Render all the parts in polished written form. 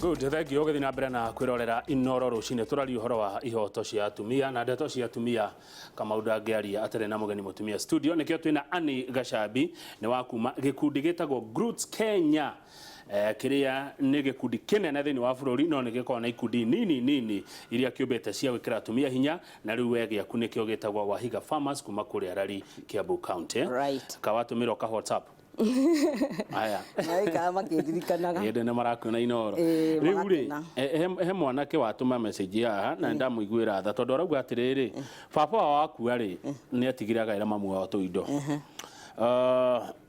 Good, thank you. Ũgĩthiĩ na mbere na kwĩrorera Inoro rũcinĩ tũraria ũhoro wa ihoto cia atumia na ndeto cia atumia. Kamau ndangĩaria atarĩ na mũgeni mũtumia studio, nĩkĩo twĩna Annie Gacambi, nĩ wa kuma gĩkundi gĩtagwo Groots Kenya, kĩrĩa nĩ gĩkundi kĩnene thĩinĩ wa bũrũri, no nĩ gĩkoragwo na ikundi nini nini iria kĩũmbĩte cia gwĩkĩra atumia hinya, na rĩu we gĩaku nĩkĩo gĩtagwo Wahiga Farmers kuma kũrĩa Rari, Kiambu County. Kawatũmĩrwo ka WhatsApp aya. Maikara makĩndirikanaga. Ĩndĩ nĩ marakuona Inoro. Ĩĩ, Rĩu rĩ, magakena. He mwanake watũma message haha na ndamũiguĩra tha tondũ arauga atĩrĩrĩ, baba wao akua rĩ, nĩ atigire agaĩra mamu wao tũindo.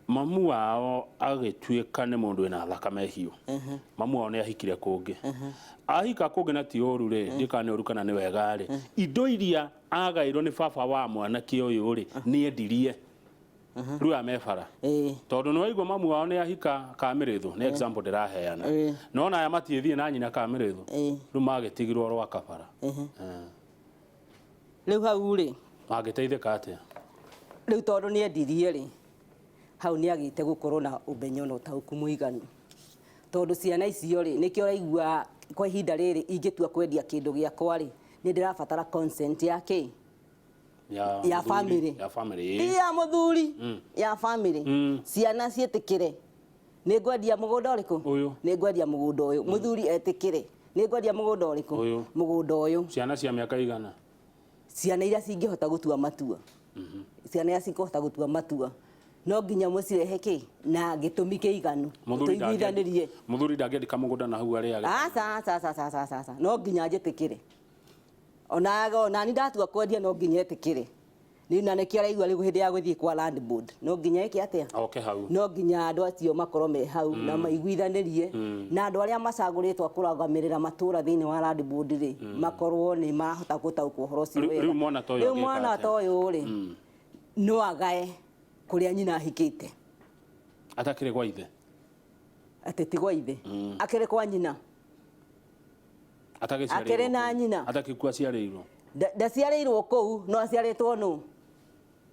Mamu wao agĩtuĩka nĩ mũndũ wĩna thakame hiũ. Mamu wao nĩ ahikire kũngĩ. Ahika kũngĩ na ti ũru rĩ, ndiũĩ kana nĩ ũru kana nĩ wega rĩ, indo iria agaĩirwo nĩ baba wa mwanake ũyũ rĩ, nĩ endirie. Rĩu aya me bara. Tondũ nĩ waigua mamu wao nĩ ahika Kamĩrĩthũ, nĩ example ndĩraheana. No ona aya matiĩthiĩ na nyina Kamĩrĩthũ, rĩu magĩtigirwo rwa kabara. Rĩu hau rĩ, Mangĩteithĩka atĩa? Rĩu tondũ nĩ endirie rĩ, hau nĩ agĩte gũkorwo na ũmenyo na ũtaũku mũiganu. Tondũ ciana icio rĩ, nĩkĩo ũraigua kwa ihinda rĩrĩ ingĩtua kwendia kĩndũ gĩakwa rĩ, nĩ ndĩrabatara consent ya kĩ? Ya Ya mũthuri, family. Ya family. Ti ya mũthuri, ya family. Ciana ciĩtĩkĩre nĩ ngwendia mũgũnda ũrĩkũ? Ũyũ. Nĩ ngwendia mũgũnda ũyũ. Mũthuri etĩkĩre nĩ ngwendia mũgũnda ũrĩkũ? Ũyũ. Mũgũnda ũyũ. Ciana cia mĩaka igana? Ciana iria cingĩhota gũtua matua. Ciana iria cingĩhota gũtua matua no nginya mũcirehe kĩ na gĩtũmi kĩiganu. Mũthuri tũiguithanĩrie. Mũthuri ndangĩandĩka mũgũnda na hau arĩage. Aca, aca, aca, aca, aca, aca. No nginya njĩtĩkĩre. Ona ni ndatua kwendia no nginya etĩkĩre. Nĩ na nĩkĩo araigua rĩu hĩndĩ ya gũthiĩ kwa land board no nginya ĩke atĩa? Oke hau. No nginya andũ acio makorwo me hau na maiguithanĩrie na andũ arĩa macagũrĩtwo a kũrũgamĩrĩra matũra thĩinĩ wa land board rĩ, makorwo nĩ marahota gũtaũkwo ũhoro ũcio wega. Rĩu mwana ta ũyũ Rĩu angĩka mwana atĩa? ta ũyũ rĩ, no agae kũrĩa nyina ahikĩte. Atakĩrĩ gwa ithe? Atĩ ti gwa ithe. Akĩrĩ kwa nyina. Atagĩciarĩirwo Akĩrĩ na kũu. nyina. Atakĩkua aciarĩirwo. Ndaciarĩirwo kũu, no aciarĩtwo nũ?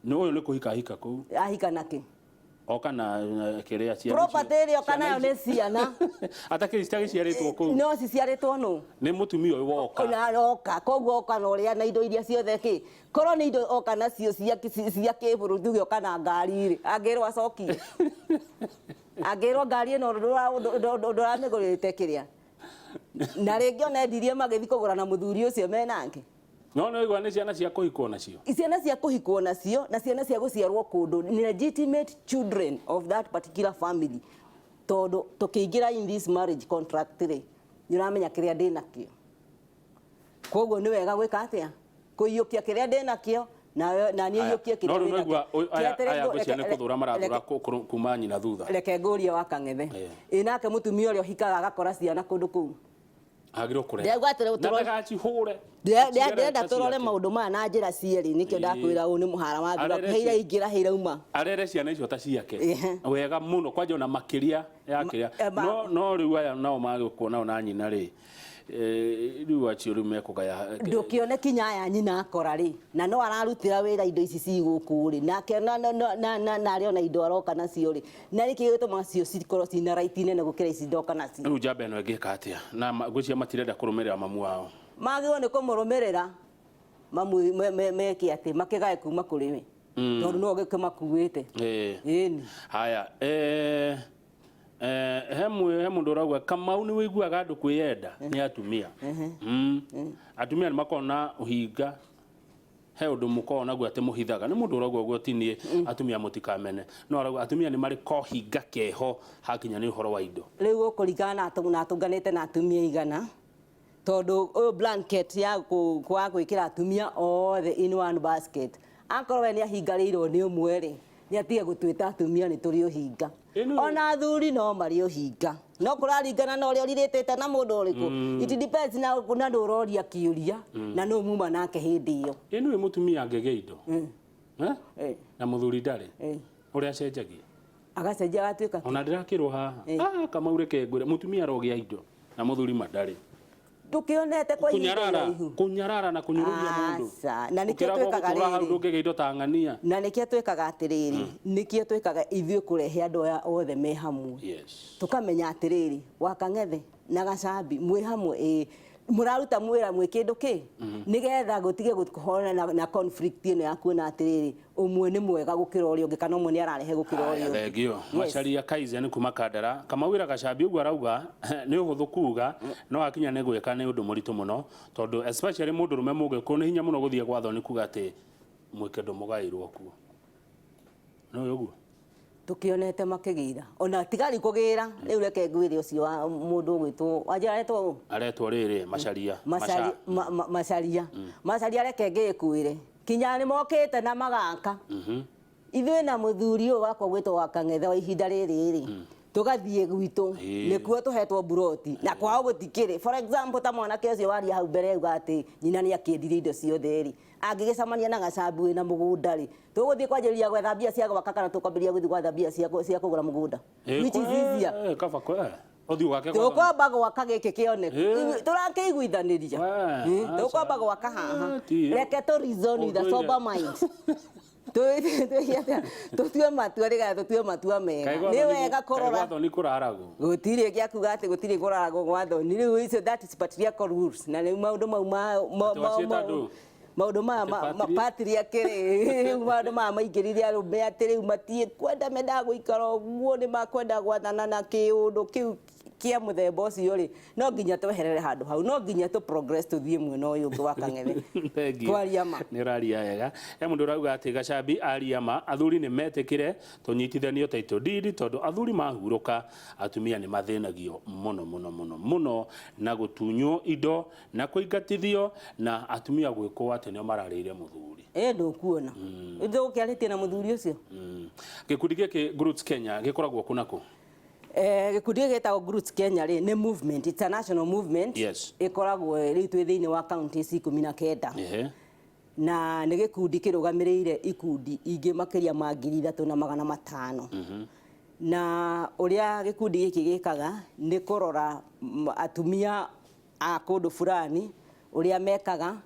Nĩ ũyũ nĩ kũhika ahika kũu. Ahika nakĩ? Oka na kĩrĩa ciana. Property ĩrĩa oka nayo nĩ ciana. Atakĩrĩ citagĩciarĩtwo kũu. No ciciarĩtwo nũ? Nĩ mũtumia ũyũ woka. Ona oka, koguo oka na ũrĩa na indo iria ciothe kĩ. Korwo nĩ indo oka nacio cia kĩbũrũri tuge oka na ngari rĩ, angĩrwo acokie. Angĩrwo ngari ĩno ndũramĩgũrĩte kĩrĩa. Na rĩngĩ ona endirie magĩthiĩ kũgũra na mũthuri ũcio menake. No nĩ waigua nĩ ciana cia kũhikwo nacio. Ciana cia kũhikwo nacio na ciana cia gũciarwo kũndũ, ni legitimate children of that particular family. Tondũ tũkĩingĩra in this marriage contract rĩ, nĩ ũramenya kĩrĩa ndĩ nakĩo. Koguo nĩ wega gwĩka atĩa? Kũiyũkia kĩrĩa ndĩ nakĩo na niĩ iyũkie kĩrĩa No rĩu wĩ nakĩo. naigua aya Kĩeterei aya ngwĩciria nĩ kũthũra marathũra kuma nyina thutha. Reke ngũrie wa Kang'ethe. Ĩ nake mũtumia ũrĩa ũhikaga agakora ciana kũndũ kũu? Agĩrĩirwo kũrera. Ndĩrauga atĩrĩ, Na ndagacihũre. Ndĩrenda tũrore maũndũ maya na njĩra cierĩ, nĩkĩo ndakwĩra ũũ nĩ mũhara wa thura. Arere He iraingĩra, he irauma. Arere ciana icio ta ciake. Wega mũno, kwanja ona makĩria ya kĩrĩa. No no rĩu aya nao magĩũkwo nao na nyina rĩ, rĩu acio rĩu mekũgaya. Ndũkĩone kinya aya nyina akora rĩ, na no ararutĩra wĩra indo ici ci gũkũ rĩ, nake na arĩ ona indo aroka nacio rĩ, na nĩkĩ gĩgũtũma cio cikorwo ciĩna right nene gũkĩra ici ndoka nacio? Rĩu njamba ĩno ĩngĩka atĩa? Na ngwĩciria matirenda kũrũmĩrĩra mamu wao. Magĩrĩirwo nĩ kũmũrũmĩrĩra meke atĩ makĩgae kuma kũrĩ we, tondũ no ũgĩkĩmakuĩte. Ĩni. Haya, he mũndũ ũrauga Kamau nĩ wĩiguaga andũ kwĩyenda nĩ atumia. Atumia nĩ makoragwo na ũhinga, he ũndũ mũkoragwo naguo atĩ mũhithaga. Nĩ mũndũ ũrauga ũguo ti niĩ, atumia mũtikamene. No arauga atumia nĩ marĩ kohinga keho hakinya nĩ ũhoro wa indo. Rĩu ũkũringana na atũnganĩte na atumia igana, tondũ ũyũ blanket ya kwaga gwĩkĩra atumia othe in one basket. Akorwo we nĩ ahingarĩirwo nĩ ũmwe rĩ, nĩ atige gũtwĩta atumia nĩ tũrĩ ũhinga. Ona athuri no marĩ ũhinga. No kũraringana na ũrĩa ũrirĩtĩte na mũndũ ũrĩkũ. It depends na nũ ũroria kĩũria na nũ muma nake hĩndĩ ĩyo. Ĩ nĩũĩ mũtumia angĩgĩa indo? Na mũthuri ndarĩ? Ũrĩa acenjagia? Agacenjia agatuĩka kĩ? Ona ndĩrakĩrwo haha. Ah, Kamau reke ngwĩre, mũtumia arogĩa indo na mũthuri ma ndarĩ. Ndũkĩonete kwa ihinda Kunyarara, iraihu. Kunyarara na kunyururia mundu. Aca, na nĩkĩo Ũkĩragwo twĩkaga gũtũra hau rĩrĩ. ndũngĩgĩa indo ta ng'ania. Na nĩkĩo twĩkaga atĩrĩrĩ, nĩkĩo twĩkaga ithuĩ kũrehe andũ aya othe me hamwe. Tukamenya atĩrĩrĩ, Wakang'ethe na Gacambi mwĩ hamwe, ĩĩ, mũraruta mwĩra mwĩ kĩndũ kĩ nĩgetha gũtige kũhorana na conflict ĩno ya kuona atĩrĩrĩ, ũmwe nĩ mwega gũkĩra ũrĩa ũngĩ kana ũmwe nĩ ararehe gũkĩra ũrĩa Haya, ũngĩ. Thengio. Macharia Kaizen kuma Kandara. Kamau Gacambi ũguo arauga nĩ ũhũthũ kuga no akinya nĩ gwĩka nĩ ũndũ mũritũ mũno, tondũ especially mũndũrũme mũgĩkũyũ nĩ hinya mũno gũthiĩ gwa thoni kuga atĩ mwĩke ndũmũgaĩrwo kuo. No ũguo. Tukionete makĩgĩra ona tigari kũgĩra. Rĩu reke ngwĩre, ũcio wa mũndũ ũgwĩtwo wanjĩra aretwo ũ? Aretwo rĩrĩ, Macharia. Macharia, Macharia, reke ngĩkwĩre, kinya nĩ mokĩte na magaka ithuĩ na mũthuri ũyũ wakwa gwĩtwo wa Kang'ethe wa ihinda rĩrĩ rĩ, tũgathiĩ gwitũ. Nĩkuo tũhetwo mburoti na kwao gũtikĩrĩ. For example, ta mwanake ũcio waria hau mbere auga atĩ nyina nĩ akĩendirie indo ciothe rĩ, angĩgĩcemania na Gacambi wĩna mũgũnda rĩ, tũgũthiĩ kwanjĩrĩria gwetha mbia cia gwaka kana tũkwambĩrĩria gũthiĩ gwetha mbia cia kũgũra mũgũnda, which is easier? Kaba kwe. Ũthiĩ ũgake gwa thoni. Tũkwamba gwaka gĩkĩ kĩone tũrakĩiguithanĩria. We, Tũkwamba aca. gwaka haha. Ti. Reke tũ reason with a Ũndũire. sober mind. Tũtue matua nĩgetha tũtue matua mega. Kaĩ gwa Nĩ thoni wega kaĩ kũrora. gwa thoni kũraragwo? Gũtirĩ gĩa kuga atĩ gũtirĩ kũraragwo gwa thoni. Rĩu icio, that is patriarchal rules, na rĩu maũndũ mau Atĩ waciĩta ndũ? Maũndũ maya Atĩ patriarchy rĩ, rĩu maũndũ maya maingĩrire arũme atĩ rĩu matikwenda, mendaga gũikara ũguo, nĩ makwenda gwathana na kĩũndũ kĩu kĩa mũthemba ũcio rĩ, no nginya tweherere handũ hau, no nginya tũ progress tũthiĩ mwena ũyũ ũngĩ wa Kang'ethe. Thengiũ. Kwaria ma. Nĩ ũraria wega. He mũndũ ũrauga atĩ Gacambi aria ma, athuri nĩ metĩkĩre tũnyitithanio title deed, tondũ athuri mahurũka atumia nĩ mathĩnagio mũno mũno mũno mũno na gũtunywo indo na kũingatithio na atumia gwĩkwo atĩ nĩo mararĩire mũthuri. Ĩ, ndũkuona ndũgũkĩarĩtie na mũthuri ũcio. Gĩkundi gĩkĩ Groots Kenya gĩkoragwo kũ na kũ? Gĩkundi gĩkĩ gĩtagwo Groots Kenya rĩ, nĩ movement, it's a national movement. Ĩkoragwo rĩu twĩ thĩinĩ wa counties 19. Na nĩ gĩkundi kĩrũgamĩrĩire ikundi ingĩ makĩria ma 3500. Na ũrĩa gĩkundi gĩkĩ gĩkaga nĩ kũrora atumia a kũndũ fulani ũrĩa mekaga,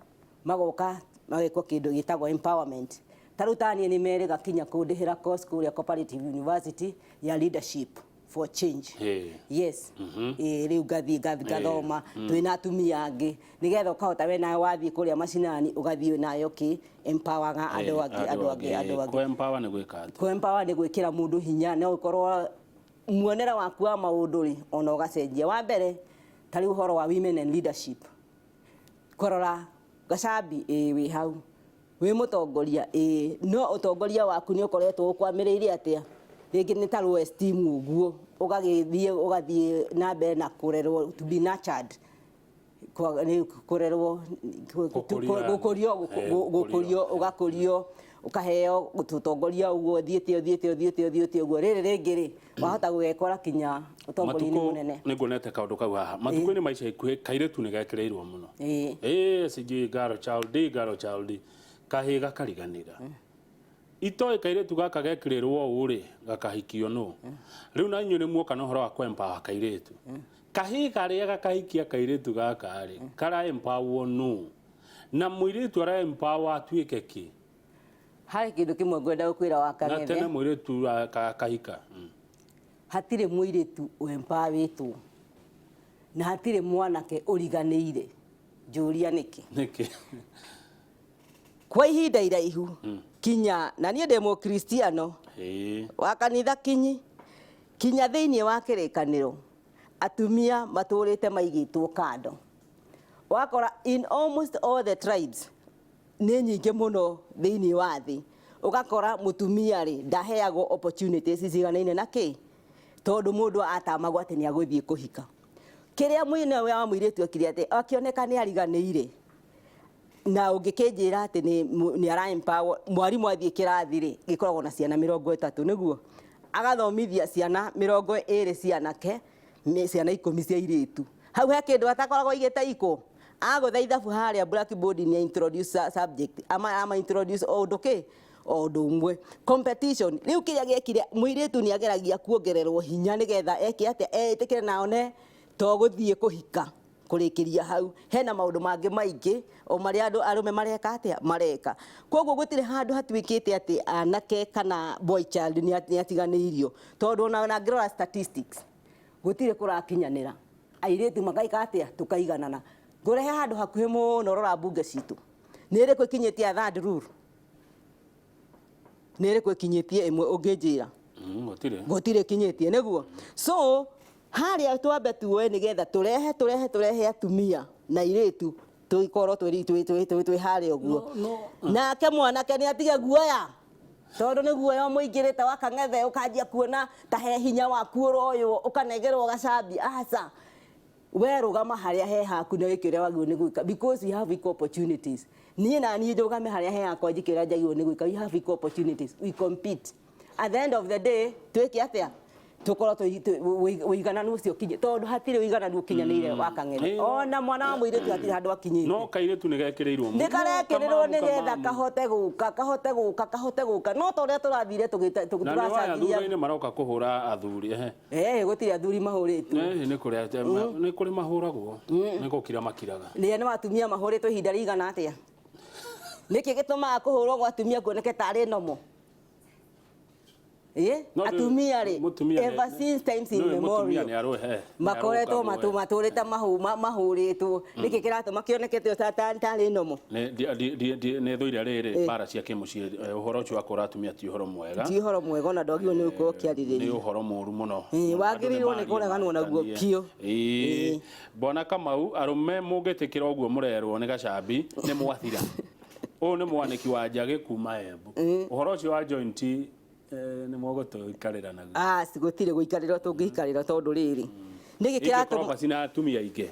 magoka magekwo kĩndũ gĩtagwo empowerment. Ta rĩu ta niĩ nĩ merĩga kinya kũndĩhĩra course kũrĩa Cooperative University ya leadership for change. Yes, ĩĩ, rĩu ngathiĩ ngathoma twĩna atumia angĩ nĩgetha ũkahota we nawe wathiĩ kũrĩa macinani ũgathiĩ nayo kĩ empowerga andũ angĩ, andũ angĩ, andũ angĩ. Kũ empower nĩ gwĩka atĩa? Kũ empower nĩ gwĩkĩra mũndũ hinya no ũkorwo muonere waku wa maũndũ rĩ, ona ũgacenjia. Wa mbere, ta rĩu ũhoro wa women and leadership, kũrora Gacambi, ĩĩ, wĩ hau wĩ mũtongoria, ĩĩ, no ũtongoria waku nĩ ũkoretwo ũkwamĩrĩire atĩa? Rĩngĩ nĩ ta low esteem ũguo, ũgagĩthiĩ ũgathiĩ na mbere na kũrerwo, to be nurtured, nĩ kũrerwo. Gũkũrio. Gũkũrio. Gũkũrio. Gũkũrio, ũgakũrio, ũkaheo ũtongoria ũguo ũthiĩte ũthiĩte ũthiĩte ũthiĩte ũguo, rĩrĩ rĩngĩ rĩ, wahota gũgekora kinya ũtongoria-inĩ Matukũ mũnene. Nĩ nguonete kaũndũ kau haha matukũ-inĩ ma ica ikuhĩ, kairĩtu nĩ gekĩrĩirwo mũno. Ĩĩ, sijui girl child, girl child, kahĩ gakariganĩra itoĩ kairĩtu gaka gekĩrĩrwo ũũ rĩ, gakahikio nũ. Rĩu na inyuĩ nĩ muoka na ũhoro wa kũ-empower kairĩtu, kahĩ karĩa gakahikia kairĩtu gaka rĩ, kara empower nũ na mũirĩtu ara empower atuĩke kĩ? Harĩ kĩndũ kĩmwe ngwenda gũkwĩra wa Na tene Kang'ethe. Mũirĩtu kahika. Hatirĩ mũirĩtu ũempawĩtwo na hatirĩ mwanake ũriganĩire. Njũria nĩkĩ. Nĩkĩ? Kwa ihinda iraihu kinya na niĩ ndĩ mũkristiano wa kanitha kinyi, kinya thĩinĩ wa kĩrĩkanĩro atumia matũrĩte maigĩtwo kando. Wakora in almost all the tribes, nĩ nyingĩ mũno thĩinĩ wa thĩ, ũgakora mũtumia rĩ, ndaheagwo opportunities ciganaine na kĩ, tondũ mũndũ atamagwo atĩ nĩ agũthiĩ kũhika. Kĩrĩa mwĩna wa mũirĩtu ekire atĩ akĩoneka nĩ ariganĩire, na ũngĩkĩnjĩra atĩ nĩ ara empower mwarimũ, athiĩ kĩrathi rĩ, gĩkoragwo na ciana 30, nĩguo agathomithia ciana 20 cia anake, ciana 10 cia airĩtu, hau he kĩndũ atakoragwo aigĩte iko agũtha ithabu harĩa blackboard nĩ introduce subject ama introduce o ũndũ kĩ, o ũndũ ũmwe, competition. Rĩu kĩrĩa gĩekire, mũirĩtu nĩ ageragia kuongererwo hinya nĩgetha eke atĩa, etĩkĩre na one to gũthiĩ kũhika. Kũrĩkĩria hau, hena maũndũ mangĩ maingĩ o marĩa andũ arũme mareka atĩa, mareka. Koguo gũtirĩ handũ hatuĩkĩte atĩ anake kana boy child nĩ atiganĩirio, tondũ ona ngĩrora statistics gũtirĩ kũrakinyanĩra, airĩtu makaika atĩa, tũkaiganana. Ngũrehe handũ hakuhĩ mũno, rora mbunge citũ, nĩ ĩrĩkũ ĩkinyĩtie a third rule? Nĩ ĩrĩkũ ĩkinyĩtie ĩmwe ũngĩnjĩra? Gũtirĩ. Gũtirĩ ĩkinyĩtie, nĩguo. So harĩa twambe tuoe nĩgetha tũrehe tũrehe tũrehe atumia na airĩtu, tũkorwo twĩ harĩa ũguo. Nake mwanake nĩ atige guoya, tondũ nĩ guoya ũmũingĩrĩte wa Kang'ethe, ũkanjia kuona ta he hinya waku ũroywo, ũkanegerwo gacambi. Aca, we rũgama harĩa he haku na wĩke ũrĩa wagĩrĩirwo nĩ gwĩka, because we have equal opportunities. Niĩ na niĩ ndũgame harĩa he hakwa, njĩke ũrĩa njagĩrĩirwo nĩ gwĩka. We have equal opportunities, we compete. At the end of the day, twĩke atĩa? Tũkorwo ũigananu ũcio ũkinye, tondũ hatirĩ ũigananu ũkinyanĩire wa Kang'ethe. Ona mwana wa mũirĩtu hatirĩ handũ akinyĩte. No kairĩtu nĩ gekĩrĩirwo. Nĩ karekĩrĩrwo nĩgetha kahote gũka, kahote gũka, kahote gũka, no ta ũrĩa tũrathire Na nĩ waya tũracangithia. Thutha-inĩ maroka kũhũra athuri, ehe. Gũtirĩ athuri mahũrĩtwo. Nĩ kũrĩ mahũragwo, nĩ gũkira makiraga. Nĩ nĩ atumia mahũrĩtwo ihinda rĩigana atĩa? Nĩkĩ gĩtũmaga kũhũrwo gwa atumia kuoneke tarĩ normal? No Atumia rĩ, mũtumia ever since times nĩũĩ mũtumia immemorial nĩ arũhe makoretwo matũrĩte mahũrĩtwo. Nĩkĩ kĩratũma kĩoneke tarĩ normal? Nĩ thũire rĩrĩ mbara cia kĩmũciĩ. Ũhoro ũcio wa kũhũra atumia ti ũhoro mwega. Ti ũhoro mwega, ona ndwagĩrĩirwo nĩ gũkorwo Nĩ ũkĩarĩrĩria. Ũhoro mũru mũno. Wagĩrĩirwo Andũ nĩ kũreganwo naguo nĩmarie biũ. Bwana Kamau, arũme mũngĩtĩkĩra ũguo mũrerwo nĩ Gacambi, nĩ mwathira. Ũyũ nĩ mwanĩki wa njagĩ kuma Embu. Ũhoro ũcio wa joint nĩ mũgũtũikarĩra naguo? Ah, gũtirĩ gũikarĩra tũngĩikarĩra, tondũ rĩrĩ, nĩkĩ Ingĩkorwo kĩratũma basi na atumia aingĩ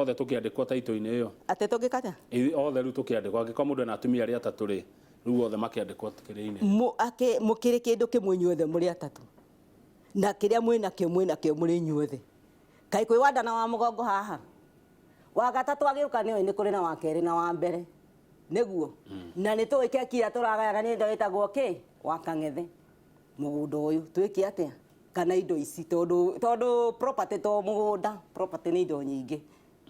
othe tũkĩandĩkwo taitũ-inĩ ĩyo. Atĩ tũngĩkata? Othe rĩu tũkĩandĩkwo, angĩkorwo mũndũ ena atumia arĩa atatũ rĩ, rĩu othe makĩandĩkwo kĩrĩa-inĩ. Mũkĩrĩ kĩndũ kĩmwe inyuothe mũrĩ atatũ, na kĩrĩa mwĩnakĩo mwĩnakĩo mũrĩ inyuothe. Kaĩ kwĩ wanda na wa mũgongo haha? Wa gatatũ agĩũka nĩoĩ nĩ kũrĩ na wa kerĩ na wa mbere, nĩguo. Na nĩ tũĩ keki ĩrĩa tũragayana nĩ indo ĩtagwo kĩ wa Kang'ethe, mũgũnda ũyũ twĩke atĩa kana indo ici, tondũ property to mũgũnda, property nĩ indo nyingĩ.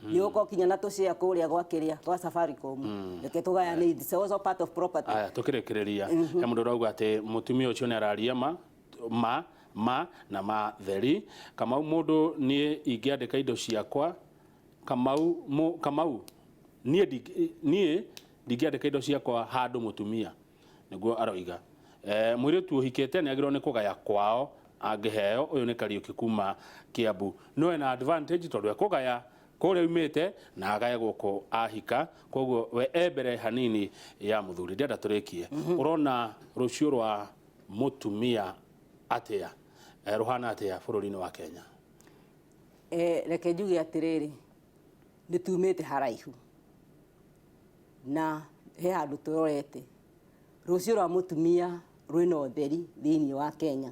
Nĩ ũgũkorwo kinya na tũshare kũrĩa gwa kĩrĩa gwa Safaricom, reke tũgayane, it's also part of property. Aya, tukĩrĩkĩrĩria, he mũndũ ũrauga atĩ mũtumia ũcio nĩ araria ma ma ma na ma theri. Kamau, mũndũ niĩ ingĩandĩka indo ciakwa, Kamau, Kamau, niĩ ndingĩandĩka indo ciakwa handũ mũtumia nĩguo aroiga. Mũirĩtu ũhikĩte nĩ agĩrĩirwo nĩ kũgaya kwao angĩheo. Ũyũ nĩ Kariũki kuma Kiambu. No ena advantage tondũ ekũgaya kũrĩa umĩte na agaye gũkũ ahika, koguo we e mbere hanini ya mũthuri. Ndĩrenda tũrĩkie, ũrona rũciũ rwa mũtumia atĩa? Rũhana atĩa bũrũri-inĩ wa Kenya? Reke njuge atĩrĩrĩ, nĩ tumĩte haraihu na he handũ tũrorete. Rũciũ rwa mũtumia rwĩna ũtheri thĩinĩ wa Kenya,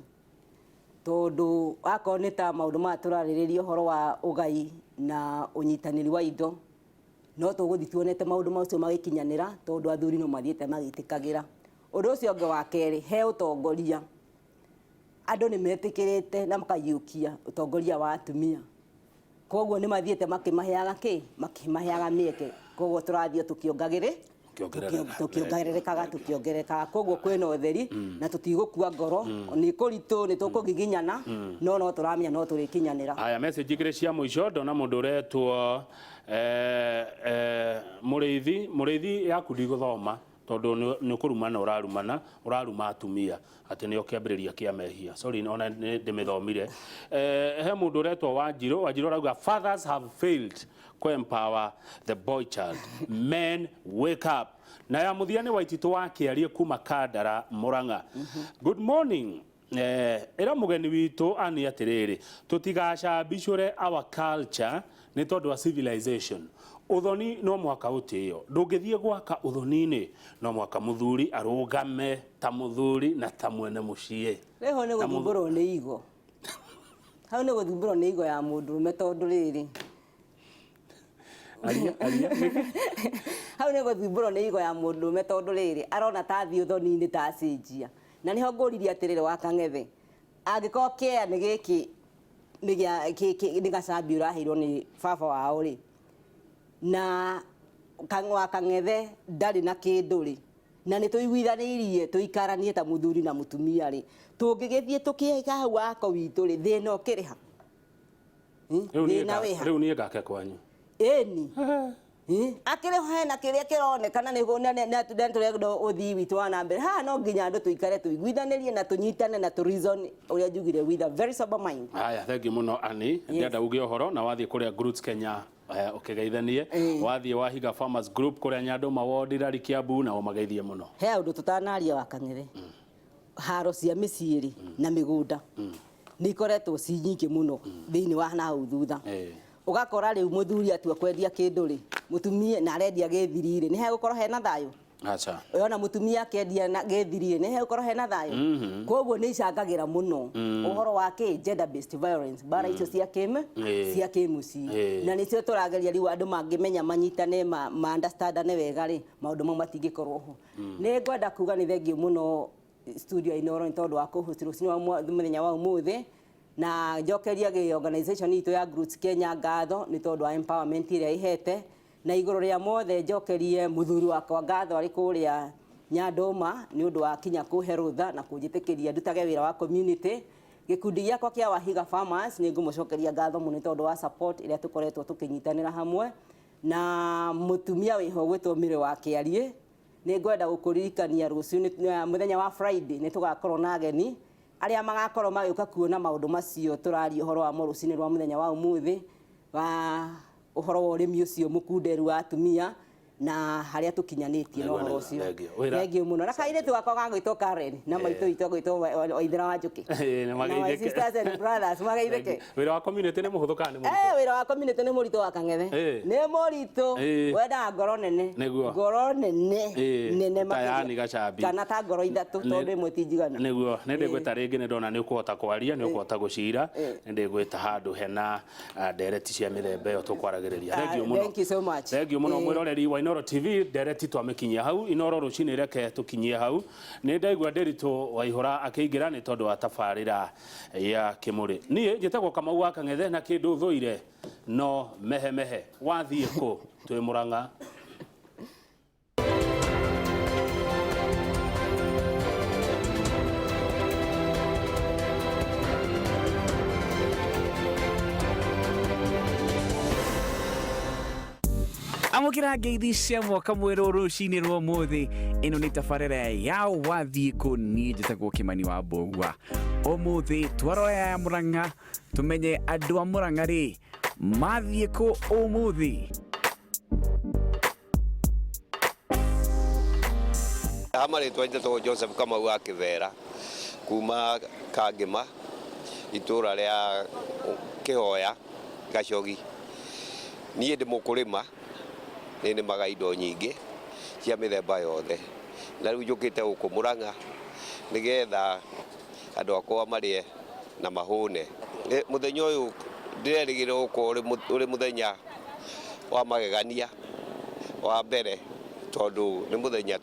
tondũ akorwo nĩ ta maũndũ maya tũrarĩrĩria, ũhoro wa ũgai na ũnyitanĩri wa indo, no tũgũthiĩ tuonete maũndũ macio magĩkinyanĩra, tondũ athuri no mathiĩte magĩtĩkagĩra ũndũ ũcio ũngĩ. Wa kerĩ, he ũtongoria, andũ nĩ metĩkĩrĩte na makaiyũkia ũtongoria wa atumia, koguo nĩ mathiĩte makĩmaheaga kĩ, makĩmaheaga mĩeke. Koguo tũrathiĩ tũkĩongagĩrĩ Tũkĩongerereka. Tũkĩongererekaga, tũkĩongererekaga. Koguo kwĩna ũtheri na tũtigũkua ngoro. Nĩ kũritũ, nĩ tũkũgiginyana, no tũramenya no tũrĩkinyanĩra. Aya, message igĩrĩ cia mũico. Ndona mũndũ ũretwo mũrĩithi. Mũrĩithi, yaku ndigũthoma tondũ nĩ ũkũrumana, ũrarumana, ũraruma atumia atĩ nĩo kĩambĩrĩria kĩa mehia. Sorry, ona nĩ ndĩmĩthomire. He mũndũ ũretwo Wanjirũ. Wanjirũ arauga, "Fathers have failed to empower the boy child. Men, wake up." Na ya mũthia nĩ Waititũ wa Kĩarie kuma Kandara, Murang'a. "Good morning. Ĩra mũgeni witũ ani atĩrĩrĩ, tũtigacambicũre our culture nĩ tondũ wa civilization. Ũthoni no mũhaka ũtĩo. Ndũngĩthiĩ gwaka ũthoni-inĩ, no mũhaka mũthuri arũgame ta mũthuri na ta mwene mũciĩ." Rĩho nĩ Na mũthu- gũthumbũrwo nĩ igo, hau nĩ gũthumbũrwo nĩ igo ya mũndũrũme, tondũ rĩrĩ, Aria, aria. Hau nĩ gũthumbũrwo nĩ igo ya mũndũrũme, tondũ rĩrĩ, arona ta thiĩ ũthoni-inĩ ta acenjia. Na nĩho ngũririe atĩrĩrĩ, wa Kang'ethe, angĩkorwo kĩa nĩ gĩkĩ nĩ gĩa nĩ gacambi ũraheirwo nĩ baba wao rĩ. Na wa Kang'ethe ndarĩ na kĩndũ rĩ, na nĩ tũiguithanĩirie tũikaranie ta mũthuri na mũtumia rĩ, tũngĩgĩthiĩ tũkĩga hau wako witũ rĩ, thĩna ũkĩrĩ ha? Thĩna wĩ ha? Rĩu niĩ ngake kwanyu. Ĩni. Akĩrĩ hena kĩrĩa kĩronekana nĩguo tũrenda ũthii witũ wa na mbere. Haha no nginya andũ tũikare tũiguithanĩrie na tũnyitane na tũ reason ũrĩa njugire with a very sober mind. Haya, thank you mũno Annie. Ndĩrenda uge ũhoro na wathiĩ kũrĩa Groots Kenya ũkĩgeithanie, wathiĩ Wahiga Farmers Group kũrĩa Nyandũma ward Irari Kiambu na ũmageithie mũno. He ũndũ tũtanaria wa Kang'ethe. Haro cia mĩciĩ rĩ na mĩgũnda nĩ ikoretwo ci nyingĩ mũno thĩinĩ wa na hau thutha. Ũgakora rĩu mũthuri atua kwendia kĩndũ rĩ, mũtumia na arendia gĩthiri rĩ, nĩ hegũkorwo hena thayũ? Acha. Ona mũtumia akĩendia na gĩthiri rĩ, nĩ hegũkorwo hena thayũ? Koguo nĩ icangagĩra mũno ũhoro wa kĩ gender based violence, mbara icio cia cia kĩmũciĩ. Na nĩcio tũrageria rĩu andũ mangĩmenya manyitane ma understandane wega rĩ, maũndũ mau matingĩkorwo ho. Nĩ ngwenda kuga nĩ thengiũ mũno studio ya Inooro nĩ tondũ wa kũhost rũcinĩ wa mũthenya wa ũmũthĩ, na njokeria gĩ organization itũ ya Groots Kenya ngatho nĩ tondũ wa empowerment ĩrĩa ĩhete, na igũrũ rĩa mothe njokerie mũthuri wakwa ngatho arĩ kũrĩa Nyandũma nĩ ũndũ wa kinya kũhe rũtha na kũnjĩtĩkĩria ndutage wĩra wa community. Gĩkundi gĩakwa kĩa Wahiga Farmers nĩ ngũmũcokeria ngatho mũno nĩ tondũ wa support ĩrĩa tũkoretwo tũkĩnyitanĩra hamwe, na mũtumia wĩho gwĩtwo Mĩrĩ wa Kĩariĩ. Nĩ ngwenda gũkũririkania rũciũ mũthenya wa Friday nĩ tũgakorwo na ageni arĩa magakorwo magĩũka kuona maũndũ macio tũraria ũhoro wa rũcinĩ rwa mũthenya wa ũmũthĩ, wa ũhoro wa ũrĩmi ũcio mũkunderu wa atumia na harĩa tũkinyanĩtie na ũhoro ũcio. Thengiũ mũno. Na kairĩtu gakwa gagwĩtwo Karen na maitũ witũ agwĩtwo Waithera wa Njũkĩ. Na my sisters and brothers mageithĩke. Wĩra wa community nĩ mũhũthũ kana nĩ mũritũ? Wĩra wa community nĩ mũritũ wa Kang'ethe. Nĩ mũritũ. Wendaga ngoro nene. Ngoro nene. Nene makĩria. Kana ta ngoro ithatũ tondũ ĩmwe ti njiganu. Nĩguo. Nĩ ndĩgwĩta rĩngĩ nĩ ndona nĩ ũkũhota kwaria, nĩ ũkũhota gũcira. Nĩ ndĩgwĩta handũ hena ndereti cia mĩthemba ĩyo tũkwaragĩrĩria. Thengiũ mũno. Thank you so much. Thengiũ mũno mwĩroreri wa Inooro TV, ndereti twamĩkinyia hau. Inooro rũcinĩ reke tũkinyie hau. Nĩ ndaigua Ndĩritũ Waihũra akĩingĩra nĩ tondũ wa tabarĩra ya Kĩmũrĩ. Niĩ njĩtagwo Kamau wa Kang'ethe na kĩndũ thũire no mehemehe. Wathiĩ kũ? Twĩ Mũrang'a. Amũkĩra ngeithi cia mwaka mwerũ rũcinĩ rwa ũmũthĩ. Ĩno nĩ tabarĩra ya Wathiĩ Kũ. Niĩ njĩtagwo Kĩmani wa Mbũgua. Ũmũthĩ twaroya ya Mũrang'a tũmenye andũ a Mũrang'a rĩ mathiĩ kũ ũmũthĩ. Ha marĩtwa njĩtagwo Joseph Kamau wa Kĩbera kuma Kangĩma itũra rĩa Kĩhoya Gacogi. Niĩ ndĩ mũkũrĩma, nĩ nĩmaga indo nyingĩ cia mĩthemba yothe, na rĩu njũkĩte gũkũ Mũrang'a nĩgetha andũ akwa marĩe na mahũne. Mũthenya ũyũ ndĩrerĩgĩrĩra gũkorwo ũrĩ mũthenya wa magegania wa mbere, tondũ nĩ mũthenya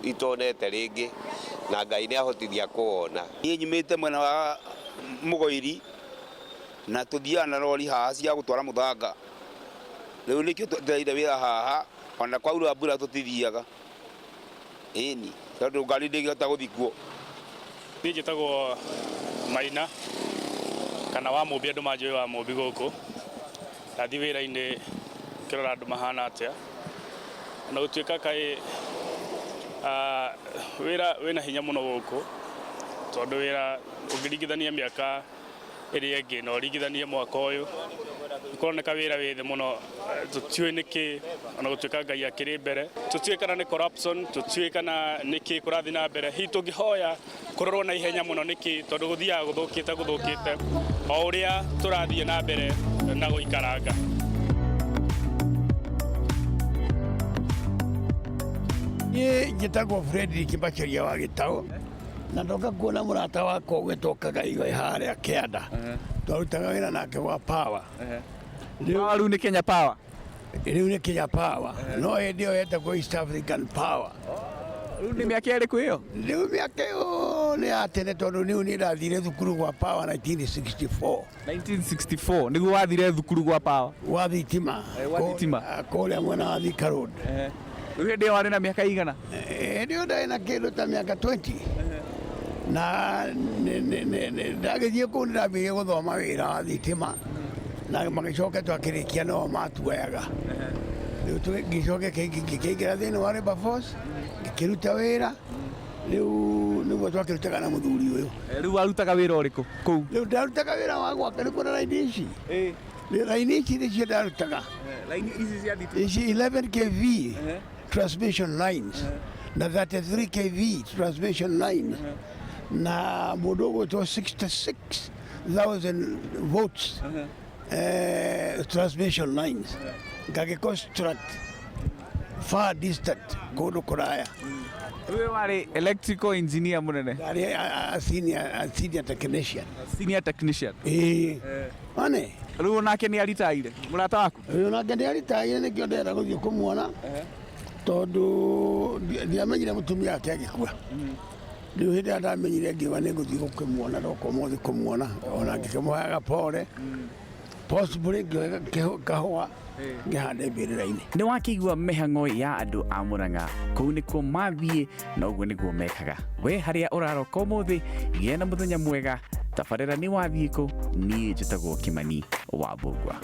itonete rĩngĩ na Ngai nĩ ahotithia kũwona. Niĩ nyumĩte mwena wa Mũgoiri na tũthiaga na rori haha cia gũtwara mũthanga. Rĩu nĩkĩo tũreire wĩra haha, ona kwaura mbura tũtithiaga. Ĩni, tondũ ngari ndĩngĩhota gũthiĩ kuo. Niĩ njĩtagwo Maina kana wa Mũmbi, andũ manjũĩ wa Mũmbi gũkũ. Ndathiĩ wĩra-inĩ ngĩrora andũ mahana atĩa. Na gũtuĩka kaĩ wĩra wĩna hinya mũno gũkũ, tondũ wĩra ũngĩringithania mĩaka ĩrĩa ĩngĩ na ũringithanie mwaka ũyũ, kũroneka wĩra wĩ thĩ mũno. Tũtiũĩ nĩkĩ, ona gũtuĩka Ngai akĩrĩ mbere. Tũtiũĩ kana nĩ corruption, tũtiũĩ kana nĩkĩ kũrathiĩ na mbere. Hihi tũngĩhoya kũrorwo na ihenya mũno nĩkĩ, tondũ gũthiaga gũthũkĩte gũthũkĩte o ũrĩa tũrathiĩ na mbere na gũikaranga. Niĩ njĩtagwo Frederick Macharia wa Gĩtaũ, na ndoka kuona mũrata wakwa ũgwĩtwo Kagaigo harĩa Kĩanda. Twarutaga wĩra nake gwa Power. Rĩu nĩ Kenya Power. Rĩu nĩ Kenya Power. No hĩndĩ ĩyo yetagwo East African Power. Rĩu nĩ mĩaka ĩrĩkũ ĩyo? Rĩu mĩaka ĩyo Ĩyo nĩ ya tene tondũ niĩ nĩ ndathire thukuru gwa Power 1964. 1964 nĩguo wathire thukuru gwa Power? Gwa thitima. Gwa thitima. Kũrĩa mwena wa Thika Road. Rĩu hĩndĩ ĩyo warĩ na mĩaka igana? Hĩndĩ ĩyo ndarĩ na kĩndũ ta mĩaka 20 na ndagĩthiĩ kũu nĩ ndambĩrĩirie gũthoma wĩra wa thitima na magĩcoka twakĩrĩkia no matuoyaga. Rĩu ngĩcoka ngĩkĩingĩra thĩinĩ wa Labour Force, ngĩkĩruta wĩra. Rĩu nĩguo twakĩrutaga na mũthuri ũyũ. Rĩu warutaga wĩra ũrĩkũ kũu? Rĩu ndarutaga wĩra wa gwaka nĩ kuona raini ici. Raini ici nĩcio ndarutaga. Raini ici cia thitima? Ici 11 kV transmission lines na 33 kV transmission lines na mũndũ ũgwĩtwo 66,000 volts transmission lines ngagĩ construct far distant kũndũ kũraya. Rĩu warĩ electrical engineer mũnene? Ndarĩ a senior technician. Senior technician. Ĩĩ, one. Rĩu onake nĩ aritaire, mũrata waku? Ũyũ nake nĩ aritaire, nĩkĩo ndĩrenda gũthiĩ kũmuona tondũ ndiamenyire mũtumia wake agĩkua. Rĩu hĩndĩ ĩrĩa ndamenyire, ngiuga nĩ ngũthiĩ gũkĩmuona ndoka ũmũthĩ kũmuona, ona ngĩkĩmũheaga pole, possibly ngĩoya kahũa ngĩhande mbĩrĩra-inĩ. Nĩ wakĩigua mĩhang'o ya andũ a Mũrang'a kũu nĩkuo mathiĩ na ũguo nĩguo mekaga. We harĩa ũraroka ũmũthĩ, gĩa na mũthenya mwega. Tabarĩra nĩ wathiĩ kũ. Niĩ njĩtagwo Kĩmani wa Mbũgua.